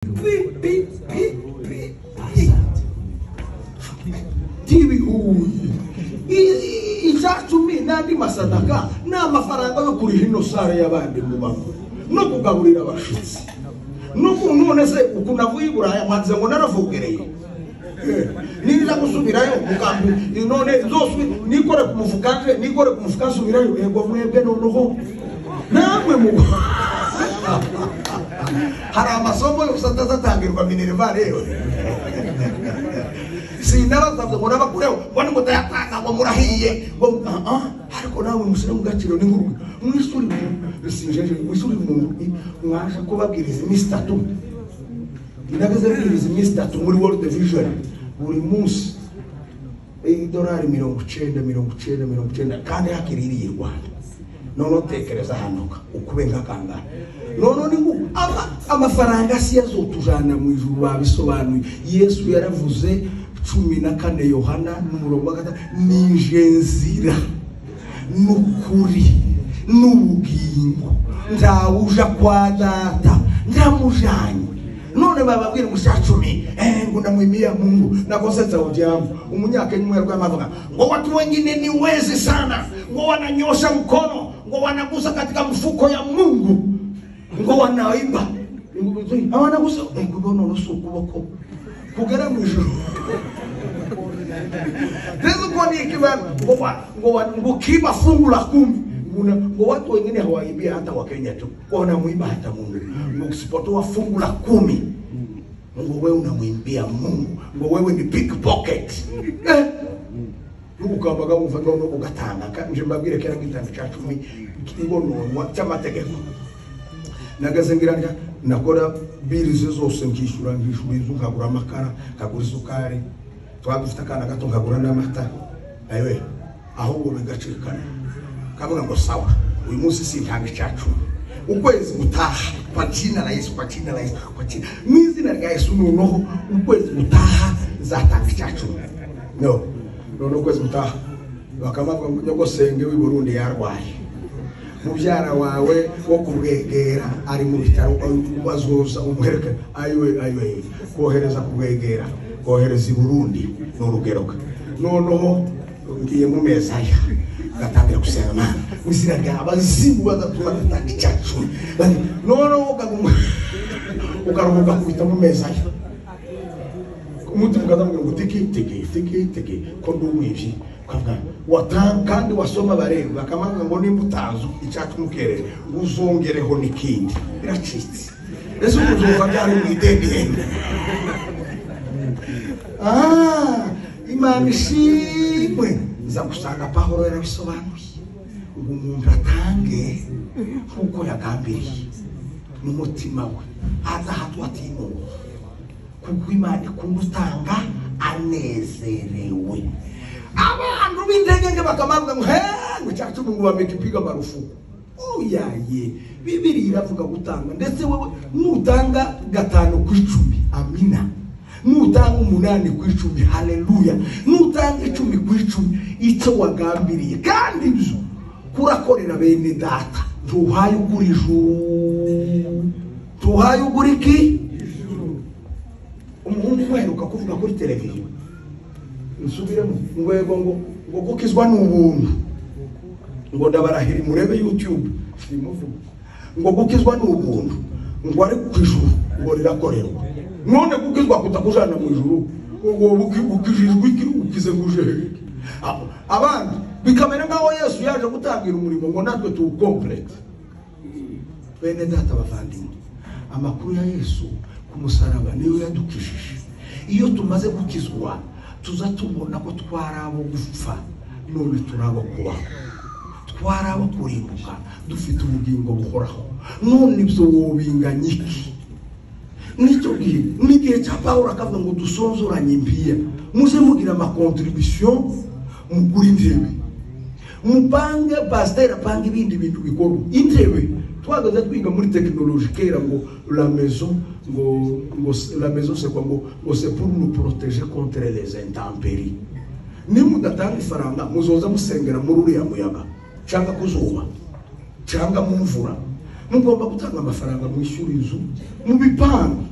Pi pi pi pi pi tibihuye. Icacumi n'andi masadaka ni amafaranga yo kuriha ino sare y'abandi mubamo no kugaburira abashitsi. None se uku navuye i Buraya mwanze ngo naravugereye, niza gusubirayo mugambi none nzosubira nikore ku mufuka nje, nikore ku mufuka nsubirayo. Yego mwebwe noneho namwe mu hari amasomo yose atazatangirwa minerval rero. Sinabasabye ngo nabakureho ngo nimutayatanga ngo murahiye ngo ariko nawe mushyire mu gaciro. Ni nkuru mwisuri sinjeje mwisuri mu mwaje kubabwiriza iminsi 3. Nageze kubwiriza iminsi 3 muri World Vision buri munsi idolari 90 90 90 kandi hakiririye i Rwanda. None tekereza hano ukube nk'akangara. None ni ngo amafaranga si yazotujana mu ijuru babisobanuye. Yesu yaravuze 14 Yohana n'umurongo wa 5, nije nzira n'ukuri n'ubugingo, ntawuja kwa data ndamujanye. None bababwira umushacumi ngo ndamwimia Mungu nakosetsa ujambo. Umunyakenya umwe rwamavuga ngo watu wengine ni wezi sana, ngo wananyosha mkono, ngo wanagusa katika mfuko ya Mungu, ngo wanaiba, ngo wanagusa ngo none ukuboko kugera mu ijuru. Ngo kiba fungu la 10 ngo watu wengine hawaibia hata wa Kenya tu, wanamuiba hata Mungu. Ngo usipotoa fungu la 10 ngo wewe unamwimbia Mungu, ngo wewe ni pickpocket. Nukukabaga mufanga no ugatanga nje mbabwire kera gitanga ca 10 ngo nonwa cy'amategeko. Nagaze ngira nakora birize zose nkishura inzu, nkagura amakara, nkagura isukari, twadufite akana gato nkagura n'amata. Ayiwe ahubwo bigacikana kavuga ngo sawa uyu munsi sintanga ica 10, ukwezi gutaha kwa jina la Yesu, kwa jina la Yesu, kwa jina mu izina rya Yesu, noneho ukwezi gutaha nzatanga ica 10. No none ukwezi gutaha bakavuga ngo nyogosenge w'i Burundi yarwaye, mubyara wawe wo kubwegera ari mu bitaro bazoza umuhereke. Ayiwe ayiwe kohereza kubwegera, kohereza i Burundi ni urugero. Noneho ngiye mu meza aya gatangira gusenga Mana mu izina rya abazimu badatuma datanga ica 10. Noneho ukaruhuka kubita mu meza aya umutima ukazamubwira ngo tiki tiki tiki tiki ko ndi umwivyi. Watanga kandi wasoma bareba bakamavuga ngo nimba utazi icacu mukerere uzongereho n'ikindi. Biracitse ese uzuva byari mu ideni. Imana ishimwe. Nza gusanga Pawulo yarabisobanuye ngo umuntu atange nk'uko yagambiriye n'umutima we, adahatwa atinuba, kuko Imana ikunda utanga anezerewe. Abantu b'intege bakamavuga ngo ngo cyacu ngo bamekipiga marufuku. Oyaye Bibiri iravuga gutanga, ndetse wewe nutanga 5 ku 10 amina, nutanga 8 ku 10 haleluya, nutanga 10 ku 10 icyo wagambiriye. Kandi ibyo kurakorera bene data ntuhaye ugura ijuru, ntuhaye ugura iki. Umuhungu uheruka kuvuga kuri televiziyo nsubiremo ngo yego ngo gukizwa n'ubuntu, ngo ndabarahira murebe YouTube simuvuga ngo gukizwa n'ubuntu, ngo ari ku ijuru ngo rirakorerwa. None gukizwa kutakujana mu ijuru, ngo ukijijwe iki ukize nguje. Abandi bikamera nkaho Yesu yaje gutangira umurimo ngo natwe tuwukomplete. Bene data bavandimwe, amakuru ya Yesu ku musaraba niyo yadukijije. Iyo tumaze gukizwa tuza tubona ko twarabo gupfa none turabo kubaho, twarabo kurimbuka dufite ubugingo buhoraho. None ibyo wobinganya iki? Nicyo gihe n'igihe cya Pawulo akavuga ngo dusonzoranye impiya, muze mugira amakontribution mugura intebe, mupange pasteur apange ibindi bintu bikorwa intebe. Twagaze twiga muri technologie kera ngo la maison ngo la maison c'est quoi, ngo c'est pour nous protéger contre les intempéries. Nimudatanga ifaranga muzoza musengera muri uriya muyaga cyangwa kuzuba cyangwa mu mvura. Mugomba gutanga amafaranga mwishyura inzu mu bipangu.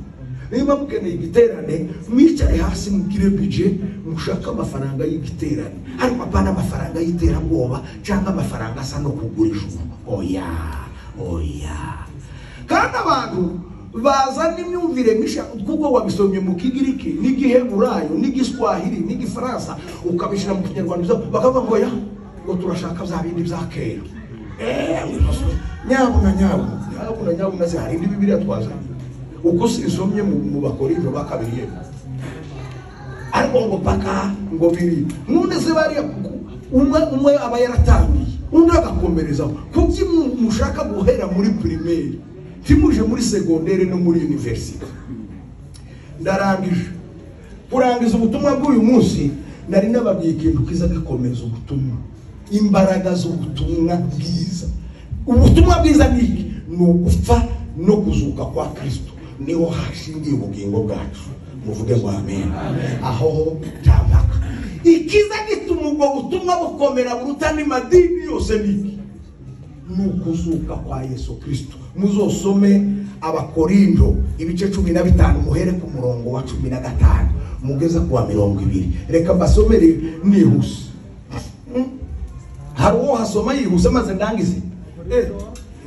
Niba mukeneye igiterane, mwicare hasi mugire budget, mushaka amafaranga y'igiterane, ariko apana amafaranga y'iterabwoba cyangwa amafaranga asa no kugurisha. Oya, oya. Kandi abantu bazana imyumvire misha, kuko wabisomye mu Kigiriki n'Igiheburayo n'Igiswahili n'Igifaransa, ukabishyira mu Kinyarwanda, bakavuga ngo ya ngo turashaka bya bindi bya kera. Nyabuna nyabuna nyabuna nyabuna, se hari indi Bibiliya twazanye uko isomye mu Bakorinto ba kabiri, ariko ngo paka ngo biri none se bariya umwe aba yaratangiye undi agakomerezaho. Kuki mushaka guhera muri primaire ntimuje muri secondaire no muri university? Ndarangije kurangiza ubutumwa bw'uyu munsi, nari nababwiye ikintu kiza gikomeza ubutumwa, imbaraga z'ubutumwa bwiza. Ubutumwa bwiza ni iki? Ni ugupfa no kuzuka kwa Kristo, niho hashingiye ubugingo bwacu. Muvuge ngo amen. Aho nta mpaka. Ikiza gituma ubwo butumwa bukomera buruta n'amadini yose ni iki? Ni ukuzuka kwa Yesu Kristo. Muzosome Abakorindo ibice 15, muhere ku murongo wa 15 mugeze ku wa 20. Reka mbasomere nihuse. Hari uwo hasoma yihuse maze ndangize.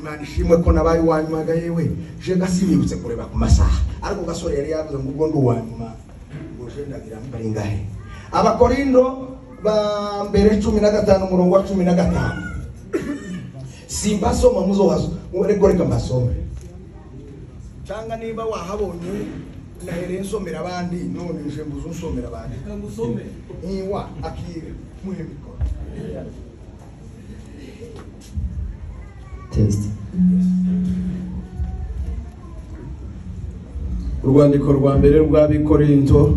Imana ishimwe ko nabaye uwanyuma ga yewe, je gasinibutse kureba ku masaha, ariko gasore yari yavuze ngo ubwo ndi uwanyuma ngo je ndagira mbari ngahe. Abakorindo ba mbere 15 umurongo wa 15. Simbasoma, muzohazo, ariko reka mbasome, cyangwa niba wahabonye nahereye nsomera abandi, none nje mbuze unsomera abandi. Niwa akire muhe mikoro. Test. Urwandiko rwa mbere rw'Abikorinto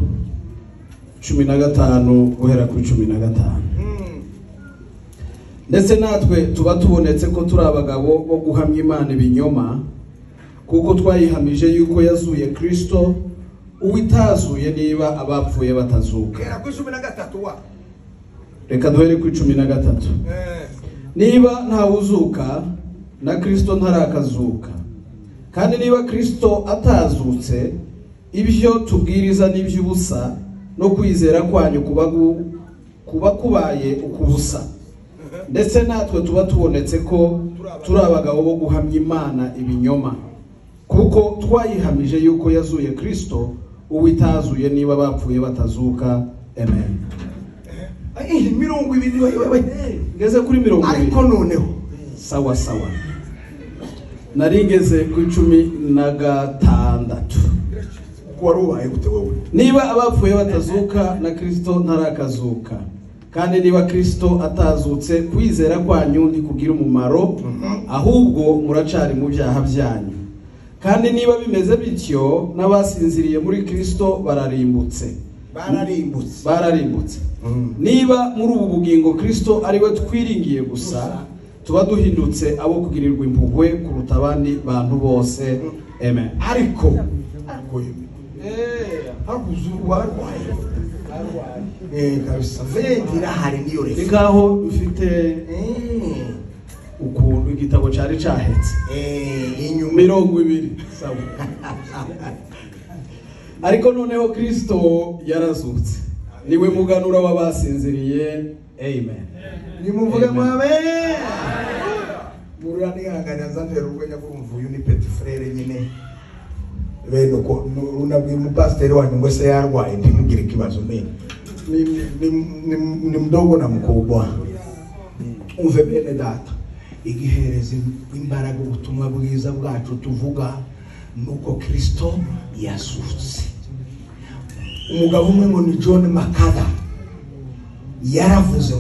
15 guhera kuri 15. Ndetse natwe tuba tubonetse ko turi abagabo bo guhamya Imana ibinyoma, kuko twayihamije yuko yazuye Kristo, uwitazuye niba abapfuye batazuka. Hera kuri 13 wa. Reka duhere kuri 13. Niba ntawuzuka, na Kristo ntarakazuka. Kandi niba Kristo atazutse, ibyo tubwiriza n'iby'ubusa, no kwizera kwanyu kuba kubaye ukubusa. Ndetse natwe tuba tubonetse ko turi abagabo bo guhamya Imana ibinyoma, kuko twayihamije yuko yazuye Kristo, uwitazuye niba bapfuye batazuka. Amen. 20 wewe. Ngeze kuri 20. Ariko noneho sawa sawa, nari ngeze ku 16. Wari ubaye gute wowe? Niba abapfuye batazuka, na Kristo ntarakazuka. Kandi niba Kristo atazutse, kwizera kwanyu ntikugira umumaro, ahubwo muracari mu byaha byanyu. Kandi niba bimeze bityo, n'abasinziriye muri Kristo bararimbutse. Bararimbutse. Bararimbutse. Niba muri ubu bugingo Kristo ari we twiringiye gusa, tuba duhindutse abo kugirirwa impuhwe kuruta abandi bantu bose. Amen. Ariko warwaye kabisa, vengira hari niyo refa. Nikaho mfite ukuntu igitabo cyari cyahetse inyuma 20. Sawa. Ariko noneho Kristo yarazutse, niwe muganura w'abasinziriye. Amen. Nimuvuge ngo amen. Murani hanganya urwenya kurumva uyu ni petit frere nyine bene uko unabwira umupasiteri wanyu ngo se yarwaye, ntimugire ikibazo. Ni mdogo na mkubwa. Umve bene data, igihereza imbaraga ubutumwa bwiza bwacu tuvuga nuko Kristo yazutse. Umugabo umwe ngo ni John MacArthur yaravuze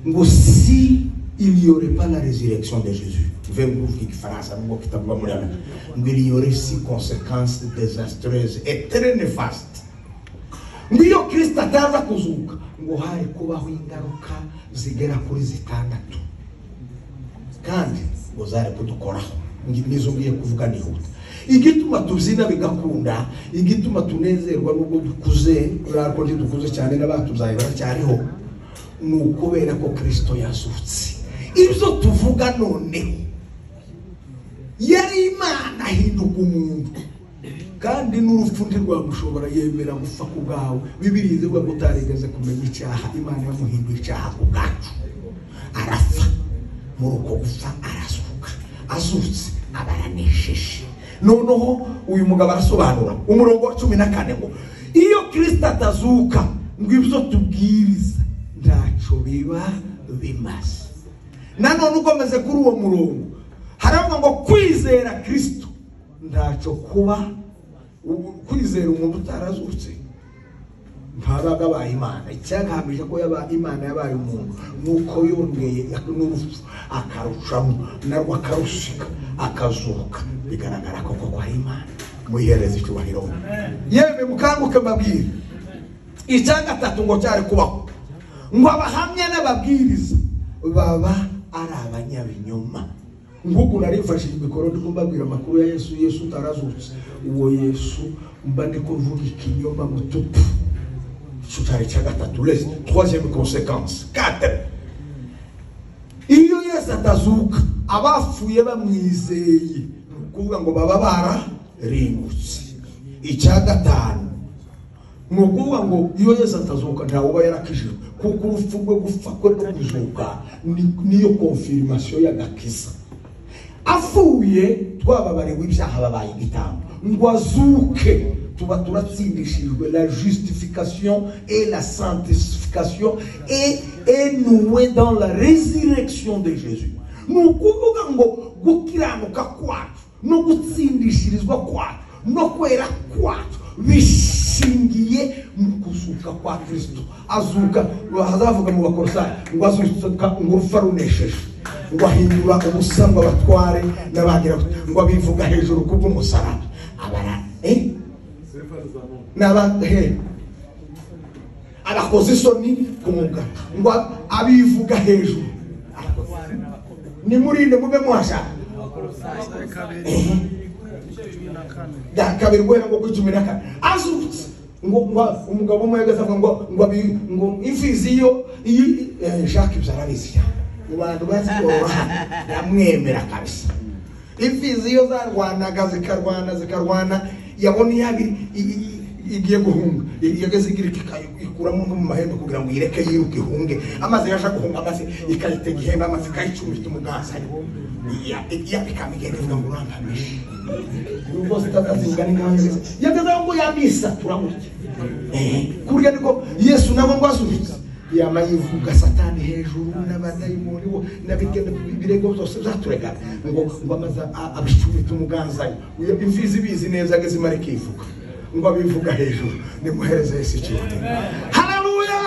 ngo si il y aurait pas la résurrection de Jésus, il y aurait six conséquences désastreuses et très néfastes. Niyo Kristo ataza kuzuka, ngo hari kubaho ingaruka zigera kuri 6, kandi ngo zari kudukoraho. Nizo ngiye kuvuga nihuta. Igituma tubyina bigakunda, igituma tunezerwa nubwo dukuze, ariko ntidukuze cyane n'abatubyaye baracyariho, ni ukubera ko Kristo yazutse. Ibyo tuvuga noneho, yari Imana ahinduka umuntu, Kandi n'urupfu ntirwamushobora, yemera gupfa ku bwawe. Bibiliya ivuga ngo utarigeze kumenya icyaha, Imana yamuhinduye icyaha ku bwacu. Arapfa, muri uko gupfa arazuka, azutse aba aranesheje. Noneho uyu mugabo arasobanura umurongo wa 14 ngo iyo Kristo atazuka ngo ibyo tubwiriza ntacyo biba bimaze. Nanone ukomeze kuri uwo murongo haravuga ngo kwizera Kristo ntacyo kuba. Kwizera umuntu utarazutse ntabaga abaye Imana. Icyagamije ko yaba Imana yabaye umuntu nuko yongeye n'urupfu akarucamo narwo akarusika akazuka, bigaragara ko koko ari Imana. Muyihereze icyubahiro. Yemwe mukanguke mbabwire, icya gatatu ngo cyari kubaho ngo abahamya n'ababwiriza baba ari abanyabinyoma. Nguko narifashije imikoro ndiko mbabwira amakuru ya Yesu. Yesu utarazutse, uwo Yesu mba ndiko mvuga ikinyoma mutupu. Cyari icya gatatu. Les troisième conséquence. 4, iyo Yesu atazuka abapfuye bamwizeye, ni ukuvuga ngo baba bararimbutse. Icya gatanu ni ukuvuga ngo iyo Yesu atazuka ntawe uba yarakijijwe, kuko urupfu rwe gupfa kwe no kuzuka niyo confirmation y'agakiza. Apfuye twababariwe ibyaha, babaye igitambo, ngo azuke tuba turatsindishijwe. La justification et la sanctification est nouée dans la résurrection de Jésus. Ni ukuvuga ngo gukiranuka kwacu no gutsindishirizwa kwacu no kwera kwacu bishingiye mu kuzuka kwa Kristo. Azuka, hazavuga mu Bakolosayi ngo azuka ngo urupfu runesheje, ngo ahindura ubusa ngo abatware n'abagira, ngo abivuga hejuru kubw'umusaraba. Abara abakoze isoni ku mugara, ngo abivuga hejuru. Nimurinde mube muhashaka. Kabiri guhera ngo kuri 14 azutse ngo umugabo umwe yagaze avuga ngo ngo imfizi iyo Jacques ibyo arabizi cyane, mu bantu bazi ndamwemera kabisa. Imfizi iyo zarwanaga zikarwana yabona iyabiri igiye guhunga, yageze igira ikuramo mu mahembe kugira ngo ireke yiruke ihunge, amaze yaje guhunga amaze ikayitega ihembe, amaze ikayicumita umuganza ya ikamigenda ivuga ngo urampamishe ubwo zitatazinga n'ingange yageze ngo yamisa turamurya. Kurya niko Yesu nabo ngo azutse yama yivuga Satani hejuru n'abadayimoni bo n'abigenda ibirego byose byaturegana ngo amaze abicumita umuganza. Imfizi bizi neza ageze imara ikivuga ngo abivuga hejuru. Nimuhereze Yesu icyubahiro. Haleluya!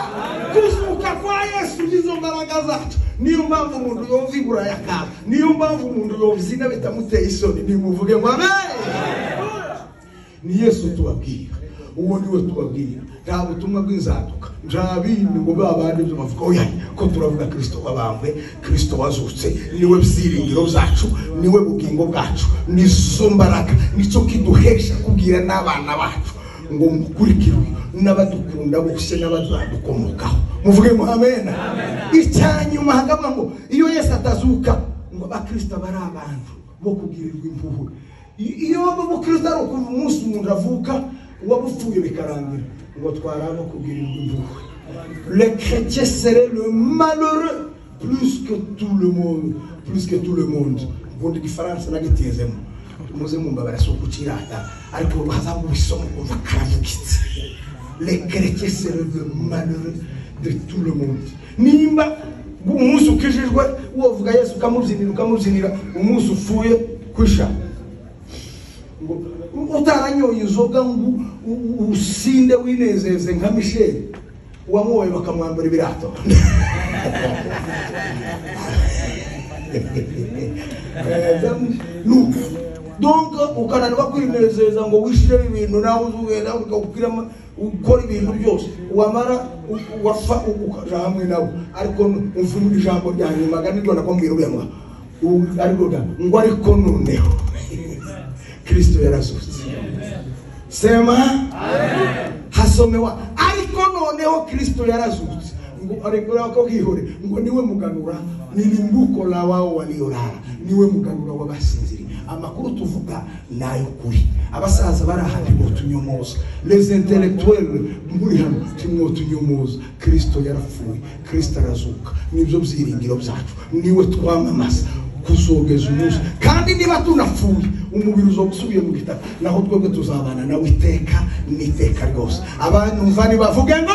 Kuzuka kwa Yesu nizo mbaraga zacu. Niyo mpamvu umuntu yumva ibura yakaba, niyo mpamvu umuntu yumva bitamuteye isoni. Nimuvuge ngo amen. Ni Yesu tubabwira, uwo niwe tubabwira. Nta butumwa bw'inzaduka, nta bindi ngo babandi byo bavuga oya, ko turavuga Kristo wabambwe, Kristo wazutse, niwe byiringiro byacu, niwe bugingo bwacu, nizo mbaraga, nicyo kiduhesha kubwira n'abana bacu ngo mukurikirwe n'abadukunda bose n'abazadukomokaho. Muvuge ngo amen. Icyanyuma hakavuga ngo iyo Yesu atazuka ngo abakristo bari abantu bo kugirirwa impuhwe. Iyo ubukristo ari ukuva umunsi umuntu avuka wabupfuye bikarangira, ngo twarabo kugirirwa impuhwe. Le chrétien serait le malheureux plus que tout le monde, plus que tout le monde. Ubundi igifaransa nagitezemo muze mumba barasuka ukirata, ariko hazamu bisomo kumva karavugitse. Le chrétien serait le malheureux de tout le monde. Nimba umunsi ukijijwe wovuga Yesu ukamubyinira, umunsi upfuye kwisha utaranyoye inzoga ngo usinde winezeze nka Michel wamwoye bakamwambura ibirato. Donc ukananirwa kwinezeza ngo wishire ibintu nawe uzugenda ukakupiramo ukora ibintu byose, wamara wafa ukaja hamwe nabo. Ariko umvura ijambo rya nyuma ganirwa nakombwira uriya mwa ariko ngo ariko noneho Kristo yarazutse. Sema amen. Hasomewa ariko noneho Kristo yarazutse Ngo ariko ko gihore ngo niwe muganura, ni limbuko la wao waliolala, niwe muganura w'abasinziriye. Amakuru tuvuga nayo kuri abasaza bari aha ntibotunyomoza, les intellectuels muri hano timwotunyomoza. Kristo yarapfuye, Kristo arazuka, nibyo byiringiro byacu, niwe twamamaza kuzogeza umunsi. Kandi niba tunapfuye umubiri uzogusubiye mu gitaka, naho twebwe tuzabana nawe iteka n'iteka ryose. Abantu mva nibavuge ngo